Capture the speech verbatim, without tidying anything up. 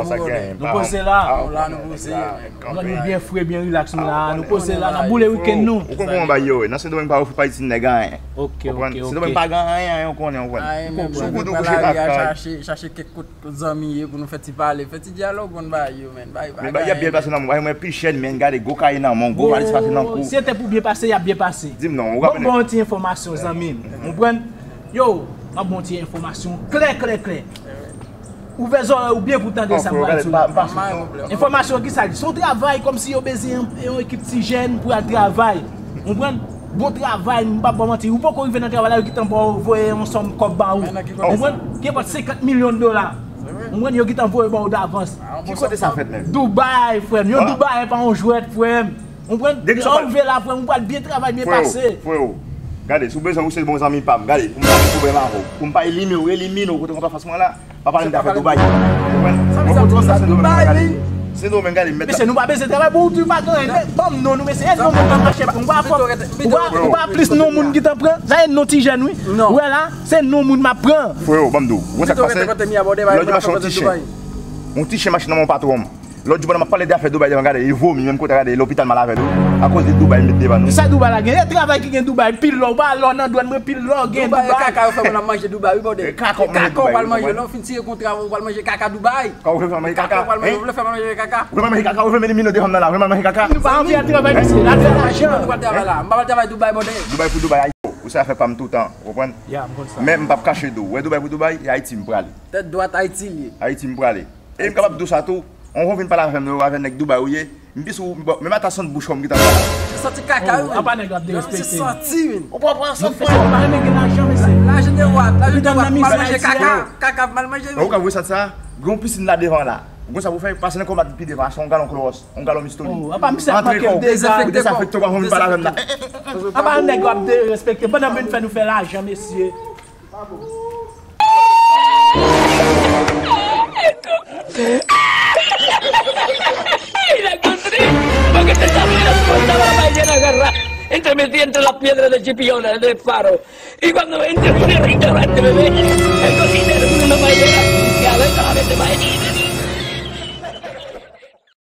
Sa k genyen, nou poze la. Nou la, nou poze. Nou byen fre, byen rilaks, nou la. Nou poze la, n ap boule wikenn nou. Ou konpran kòman bagay yo ye? Nan Sendomeng pa ofri pa itil nèg anyen. Ok, ok, ok. Sendomeng pa gen anyen, anyen, ou konnen, ou konnen. Sou kout ou kouche kaka. Chache, chache kèk kout zanmi ye pou nou fè ti pale, fè ti dyalòg, konn bagay yo, men. Bagay, men bagay y ap byen pase nan men w. Mwen pi chèn, men gade gwo kaye nan men w, gwo valiz pase nan kou. Si se te pou byen pase, y ap byen pase. Di m non, ou ka. Ban m ba w yon ti enfòmasyon, zanmi m. Ou konprann? Yo, m ap ba w yon ti enfòmasyon klè, klè, klè. Ouvè zòrèy ou byen pou tande sa m pral di w la. Enfòmasyon ki sa li? Se yon travay kòmsi yo bezwen yon, yon ekip ti jèn pou al travay. Ou konprann? Bon travay, m p ap ba w manti. Ou poko rive nan travay la, yo gentan ba w voye yon sòm kòb ba ou. Ou konprann? Ki enpòt senkant milyon dola. Ou konprann? Yo gentan voye ba w davans. Ki kote sa fèt menm? Dubai, frè m. Yon Dubai pa yon jwèt, frè m. Ou konprann? Lè w rive la, frè m, ou pral byen travay, byen pase. Freo, gade, si w bezwen, ou se bon zanmi pa m. Gade, pou m pa gen pwoblèm avè w. Pou m pa elimine w, elimine w, kote w konn pa fas mwen la. Pa pale m de afè Dubai. Ou konprann? Mwen konn sa Sendomeng gade. Sendomeng gade, m mèt. Mesye, nou pa bezwen travay pou ou di pa gen anyen. Ban m non nou, mesye. E non moun nan mache pou m. Ou pa fò. Ou pa, ou pa plis non moun ki t ap pran. Sa e non ti jèn, wi. Ou wè la, se non moun m ap pran. Freo, ban m di w. Ou konn sa k pase? Lòt jou mache yon ti chen. Yon ti chen mache nan men yon patwon m. Lòt jou pandan m ap pale de afè Dubai devan, gade, li vomi menm kote, gade, lopital m al avè l, wi. Akoz de Dubai m met devan nou. Sa Dubai la gen? E travay ki gen Dubai, pil lò, ou pa lò nan dwàn mwen, pil lò gen Dubai. Dubai, e kaka yo fè moun ap manje Dubai, wi, bòdè. E kaka w ap manje Dubai, wi. Kaka w pral manje, lè w fin tire kontra, ou pral manje kaka Dubai. Kaka w vle fè manje kaka, hein? Kaka w pral manje, ou vle fè manje kaka? Ou vle manje kaka, ou vle elimine w devan nan la, ou vle manje kaka? Nou pa anvi al travay, mesye, n al fè lajan. Mwen pral travay la, m pa pral travay Dubai, bòdè. Dubai pou Dubai, ayo. Ou se afè pa m toutan, ou konprann? Ya, m konn sa. Men m p ap kache di w. Ou wè Dubai pou Dubai, e Ayiti m prale. Tèt dwat, Ayiti l ye. Ayiti m prale. E m kapab di w sa tou, yon jou w vin pale avè m, avè nèg Dubai ou ye, m plis ou, bon, menm ata sant bouch ou m gentan pale la. Se santi kaka, wi. Apa nèg la ap derespekte. Se santi, wi. Ou pa pran sant frè. Ou pa renmen gen lajan, mesye. Lajan de wat, lajan de wat, mal manje kaka. Kaka mal manje, wi. Ou ka wè sant sa, gen yon pisin la devan la. Ou konn sa pou fè, pase nan kòmad pi devan, achte yon galon klowòs, yon galon mistoli. Apa misye ap manke dega. Ou dezafe-, ou dezafe-, ou pa vin pale avè m la. Apa nèg la ap derespekte. Pandan m vin fè nou fè lajan, mesye. Ay, la kontre, porque te está buena su estaba la mañana agarra, entre, metí entre las piedras de Chipiona, del faro. Y cuando entra en el restaurante, bebé, el cocinero con una paellera, y a ver solamente maellita.